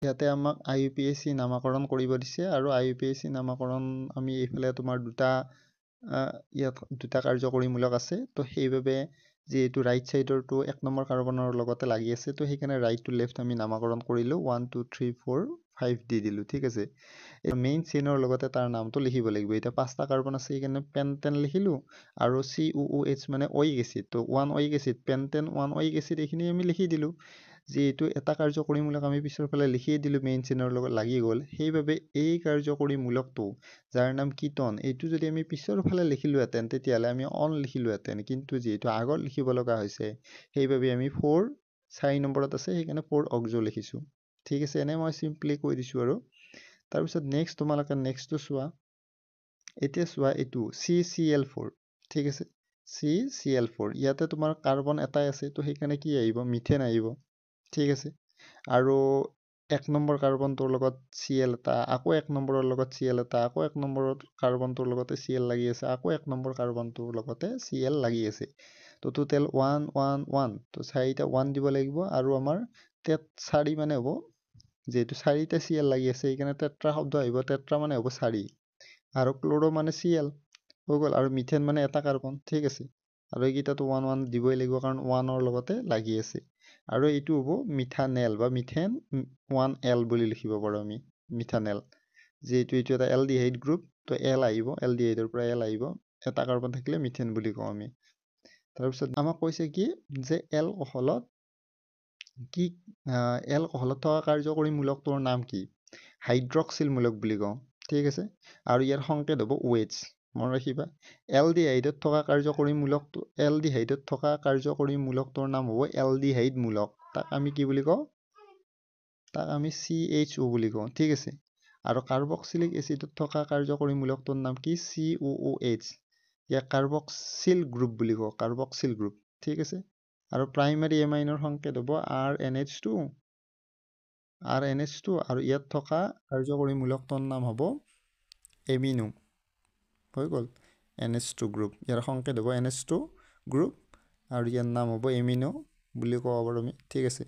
ইয়াতে আমাক আইইউপিএচি নামাকৰণ কৰিব দিছে আৰু আইইউপিএচি নামাকৰণ আমি এইফালে তোমাৰ দুটা, ইয়াত দুটা কাৰ্যকৰীমূলক আছে। তো সেইবাবে যিহেতু ৰাইট ছাইডৰটো 1 নম্বৰ কাৰ্বনৰ লগতে লাগি আছে, তো সেইকাৰণে ৰাইট টু লেফ্ট আমি নামাকৰণ কৰিলোঁ, 1 2 3 4 5 দি দিলোঁ, ঠিক আছে। এই মেইন চেইনৰ লগতে তাৰ নামটো লিখিব লাগিব। এতিয়া 5টা কাৰ্বন আছে, সেইকাৰণে পেণ্টেন লিখিলোঁ আৰু চি অ' অ' এইচ মানে অইক এচিড, তো 1 oic acid, pentane 1 oic acid এইখিনি আমি লিখি দিলোঁ। যিহেতু এটা কাৰ্যকৰীমূলক আমি পিছৰ ফালে লিখিয়ে দিলোঁ, মেইন চেইনৰ লগত লাগি গ'ল, সেইবাবে এই কাৰ্যকৰীমূলকটো যাৰ নাম কীটন, এইটো যদি আমি পিছৰ ফালে লিখিলোহেঁতেন তেতিয়াহ'লে আমি অন লিখিলোহেঁতেন, কিন্তু যিহেতু আগত লিখিব লগা হৈছে সেইবাবে আমি 4, 4 নম্বৰত আছে, সেইকাৰণে 4 অক্সো লিখিছোঁ, ঠিক আছে। এনেই মই চিম্পলি কৈ দিছোঁ আৰু। তাৰপিছত নেক্সট তোমালোকে নেক্সটটো চোৱা। এতিয়া চোৱা এইটো চি চি এল ফ'ৰ, ঠিক আছে, চি চি এল ফ'ৰ, ইয়াতে তোমাৰ কাৰ্বন এটাই আছে, তো সেইকাৰণে কি আহিব, মিথেন আহিব, ঠিক আছে। আৰু 1 নম্বৰ কাৰ্বনটোৰ লগত চি এল এটা, আকৌ 1 নম্বৰৰ লগত চি এল এটা, আকৌ 1 নম্বৰৰ কাৰ্বনটোৰ লগতে চি এল লাগি আছে, আকৌ 1 নম্বৰ কাৰ্বনটোৰ লগতে চি এল লাগি আছে। তো টোটেল 1 1 1, তো চাৰিটা 1 দিব লাগিব। আৰু আমাৰ 4 মানে হ'ব, যিহেতু চাৰিটা চি এল লাগি আছে সেইকাৰণে টেট্ৰা শব্দ আহিব, টেট্ৰা মানে হ'ব 4, আৰু ক্ল'ৰ' মানে চি এল হৈ গ'ল, আৰু মিথেন মানে এটা কাৰ্বন, ঠিক আছে। আৰু এইকেইটাতো 1 1 দিবই লাগিব কাৰণ 1ৰ লগতে লাগি আছে। আৰু এইটো হ'ব মিথানেল বা মিথেন 1 এল বুলি লিখিব পাৰোঁ আমি, মিথানেল, যিহেতু এইটো এটা এলডিহাইড গ্ৰুপ, তো এল আহিব, এলডিহাইডৰ পৰা এল আহিব, এটা কাৰ্বন থাকিলে মিথেন বুলি কওঁ আমি। তাৰপিছত আমাক কৈছে কি যে এলকহলত কি, এলকহলত থকা কাৰ্যকৰী মূলকটোৰ নাম কি, হাইড্ৰক্সিল মূলক বুলি কওঁ, ঠিক আছে। আৰু ইয়াৰ সংকেত হ'ব OH, মনত ৰাখিবা। এলডিহাইডত থকা কাৰ্যকৰী মূলকটো, এলডিহাইডত থকা কাৰ্যকৰী মূলকটোৰ নাম হ'ব এলডিহাইড মূলক, তাক আমি কি বুলি কওঁ, তাক আমি চি এইচ অ' বুলি কওঁ, ঠিক আছে। আৰু কাৰ্বক্সিলিক এচিডত থকা কাৰ্যকৰী মূলকটোৰ নাম কি, চি অ' অ' এইচ, ইয়াক কাৰ্বক্সিল গ্ৰুপ বুলি কওঁ, কাৰ্বক্সিল গ্ৰুপ, ঠিক আছে। আৰু প্ৰাইমাৰী এমাইনৰ সংকেত হ'ব R N H two, R N H two, আৰু ইয়াত থকা কাৰ্যকৰী মূলকটোৰ নাম হ'ব এমিনো, হৈ গ'ল, এন এইচ টু গ্ৰুপ, ইয়াৰ সংকেত হ'ব এন এইচ টু গ্ৰুপ আৰু ইয়াৰ নাম হ'ব এমিনো বুলি ক'ব পাৰোঁ আমি, ঠিক আছে।